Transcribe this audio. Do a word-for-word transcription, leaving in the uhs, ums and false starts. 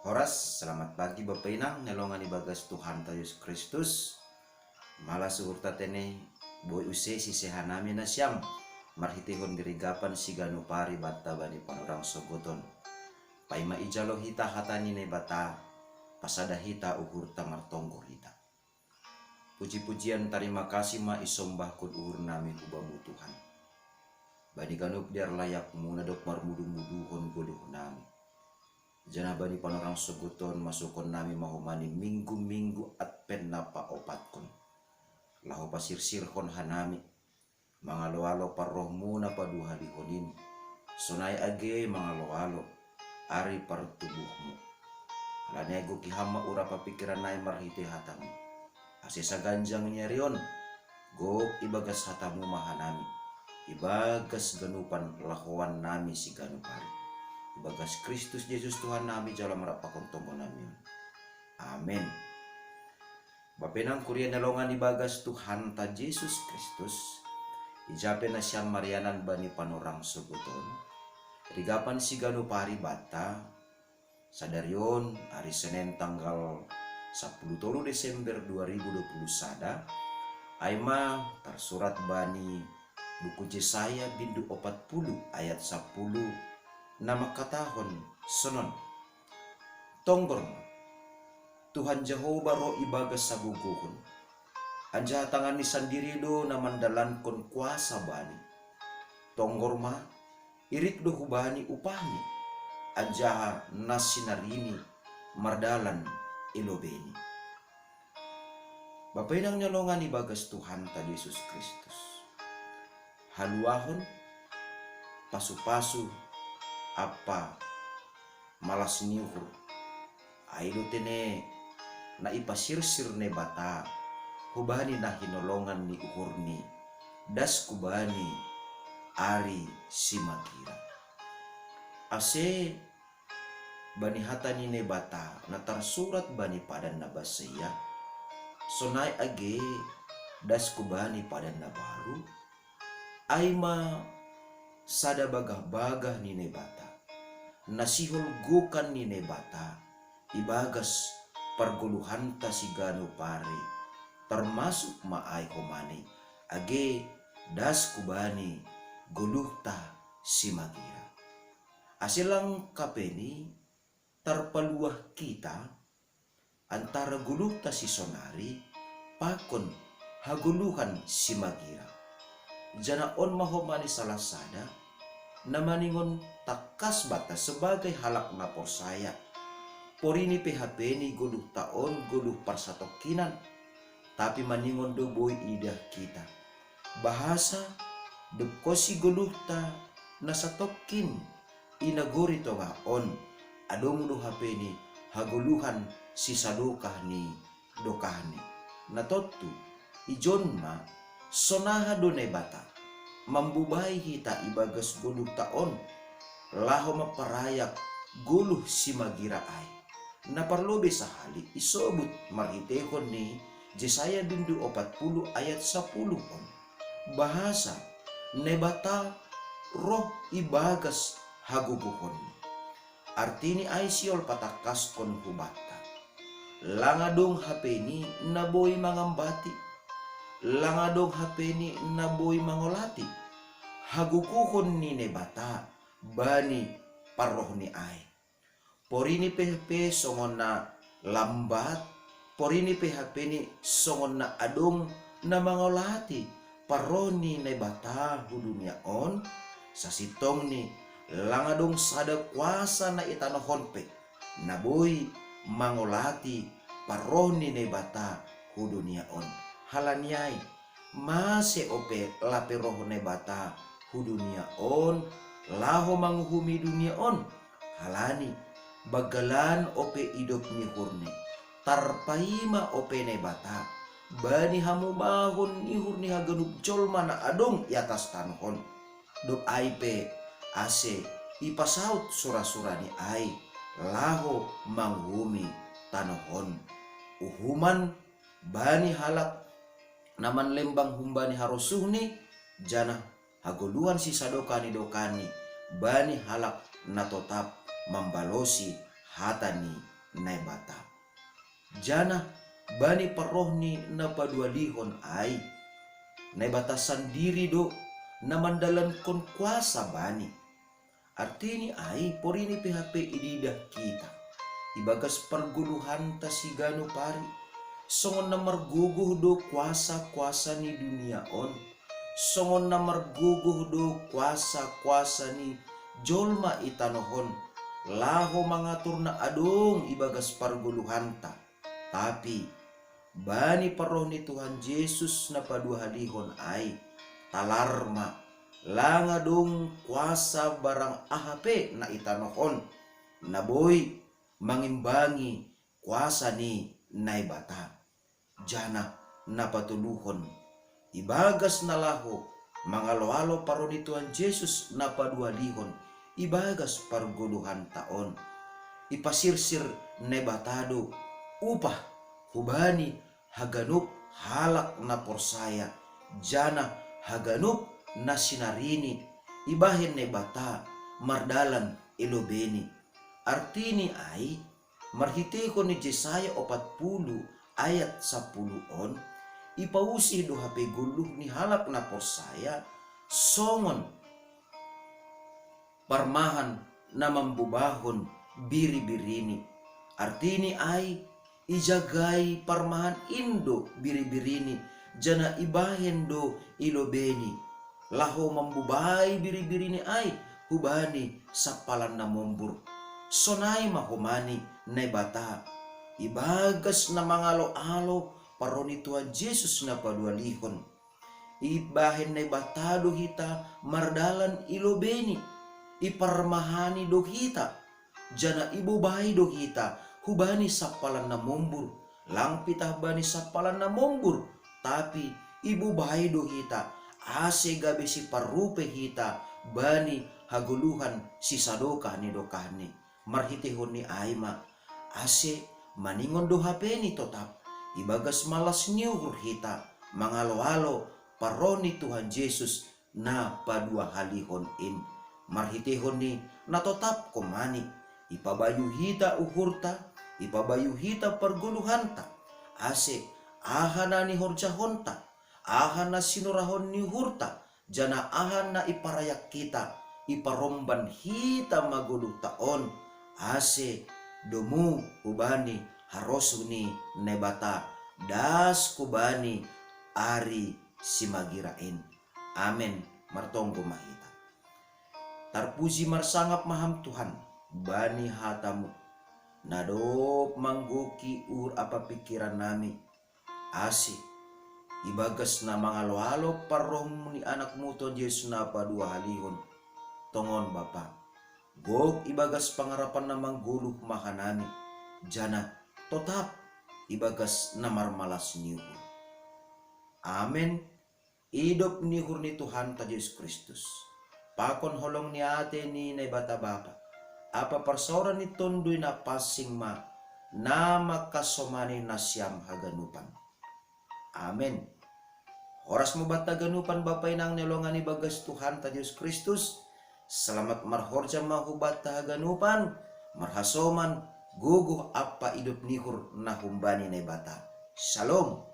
Horas, selamat pagi Bapa Inang, nelongan ibagas Tuhan ta Yesus Kristus. Mala suhur ta tene, boi use sisehanami nasiam, marhitehon dirigapan siganupari banta bani panorang sogoton. Paima ijalo hita hata ni Naibata, pasada hita uhur ta martonggor hita. Puji-pujian tarima kasih ma isombahkon uhur nami hubamu Tuhan. Bani ganup diar layakmu na dob marmudu-muduhon goluh nami. Janah bani panorang sogoton masukon nami mahomani minggu-minggu Advent na paopatkon. Laho pasirsirhon hanami, mangalo-alo parrohmu na paduahalihon in, sonai age mangalo-alo ari partubuhmu. Halani ai gok iham ma ura papikiran nai marhitei hatamu. Ase saganjang ni ari on, gok ibagas hatamu ma hanami, ibagas ganupan lahoan nami siganup ari. Ibagas Kristus Jesus Tuhan nami jala marapakhon tonggo nami on. Amen. Bapa Inang kuria nelongan ibagas Tuhan ta Jesus Kristus, ijape nasiam marianan bani panorang sogoton, rigapan siganup ari banta, sadari on, ari Senen tanggal sapuluh tolu Desember dua ribu dua puluh sada, ai ma tarsurat bani buku Jesaya bindu opat puluh ayat sapuluh na mangkatahon sonon: Tonggor ma, Tuhan Jahowa roh ibagas hagogohon, anjaha tanganni sandiri do na mandalankon kuasa bani. Tonggor ma, irik do hubani upahni, anjaha na sinarini mardalan i lobeini. Bapa Inang nelongan ibagas Tuhan ta Jesus Kristus. Haluahon, pasu-pasu, ampa malas ni uhur, ai do tene na ipasirsir Naibata hubani na hinolongan ni uhurni, das hubani ari simagira. Ase bani hata ni Naibata na tarsurat bani padan na basaia, sonai age das hubani padan na baru, ai ma sada bagah-bagah ni Naibata, na sihol gokan ni Naibata ibagas pargoluhanta siganup ari, tarmasuk ma ai homani, age das hubani goluhta simagira. Ase lang hapeni tarpaluah hita antara goluhta sisonari pakon hagoluhan simagira. Janah on ma homani salah sada na maningon tangkas banta sebagai halak na porsaya. Porini pe hapeni goluhta on goluh parsatongkinan, tapi maningon do boi iidah hita bahasa dob konsi goluhta na satongkin i nagori tongah on, adong do hapeni hagoluhan sisadokah ni dokahni. Na tontu, ijon ma, sonaha do Naibata mambubai hita ibagas goluhta on, laho mamparayak goluh simagira ai. Na parlobei sahali isobut marhiteihon ni Jesaya bindu opat puluh ayat sapuluh on, bahasa Naibata roh ibagas hagogohonni. Artini ai sihol patangkaskon hubanta. Lang adong hapeni na boi mangambati, lang adong hapeni na boi mangolati hagogohon ni Naibata bani parrohni ai. Porini pe hapeni songon na lambat, porini pe hapeni songon na adong na mangolati parroh ni Naibata hu dunia on, sasintongni lang adong sada kuasa na i tanoh on pe na boi mangolati parroh ni Naibata hu dunia on. Halani ai, mase ope lape roh Naibata hu dunia on laho manguhumi dunia on? Halani banggalan ope idop ni uhurni, tarpaima ope Naibata bani hamumahon ni uhur ni haganup jolma na adong i atas tanoh on. Dob ai pe ase ipasaut sura-surani ai laho manguhumi tanoh on. Uhuman bani halak na manlembang humbani harosuhni, janah hagoluhan sisadokah ni dokahni bani halak na totap mambalosi hata ni Naibata. Janah bani parroh ni na padualihon ai, Naibata sandiri do na mandalankon kuasa bani. Artini ai, porini pe hape ididah hita ibagas pargoluhanta siganup ari, songon na margogoh do kuasa-kuasa ni dunia on, songon na margogoh do kuasa-kuasa ni jolma i tanoh on, laho mangatur na adong ibagas pargoluhanta. Tapi bani parroh ni Tuhan Jesus na paduahalihon ai, talar ma, lang adong kuasa barang aha pe na i tanoh on, na boi mangimbangi kuasa ni Naibata. Janah na patoluhon, ibagas na laho mangalo-alo parroh ni Tuhan Jesus na paduahalihon ibagas pargoluhanta on, ipasirsir Naibata do upah hubani haganup halak na porsaya, janah haganup na sinarini ibahen Naibata mardalan i lobeini. Artini ai, marhiteihon ni Jesaya opat puluh ayat sapuluh on, ipausih do hape goluh ni halak na porsaya songon parmahan na mambubahon biri-birini. Artini ai, ijagai parmahan in do biri-birini, janah ibahen do i lobeini, laho mambubai biri-birini ai hubani sampalan na mombur. Sonai ma homani Naibata, ibagas na mangalo-alo parroh ni Tuhan Jesus na paduahalihon. Ibahen Naibata do hita mardalan i lobeini, iparmahani do hita, janah ibubai do hita hubani sampalan na mombur, lang pitah bani sampalan na mombur, tapi ibubai do hita, ase gabe siparrupe hita bani hagoluhan sisadokah ni dokahni. Marhiteihon ni ai ma, ase maningon do hapeni totap ibagas malas ni uhur hita mangalo-alo parroh ni Tuhan Jesus na paduahalihon in. Marhiteihon ni na totap homani, ipabayu hita uhurta, ipabayu hita pargoluhanta, ase aha na nihorjahonta, aha na sinurahon ni uhurta, janah aha na iparayak hita, iparomban hita ma goluhta on, ase domu hubani harosuh ni Naibata, das hubani ari simagira in. Amen. Martonggo ma hita. Tarpuji marsangap ma Ham Tuhan, bani hata-Mu, na dob manggohi uhur ampa pingkiran nami, ase ibagas na mangalo-alo parroh ni Anak-Mu Tuhan Jesus na paduahalihon, tongon Bapa, gok ibagas pangarapan na manggoluh ma hanami, janah totap ibagas na marmalas ni uhur. Amen. Idop ni uhur ni Tuhanta Jesus Kristus, pakon holong ni atei ni Naibata Bapa, ampa parsaoran ni Tonduy Napansing ma na mangkasomani nasiam haganupan. Amen. Horas ma banta haganupan, Bapa inang na hinaholongan ibagas Tuhanta Jesus Kristus. Selamat marhorja ma hubanta haganupan, marhasoman, gogoh ampa idop ni uhur na humbani Naibata. Shalom.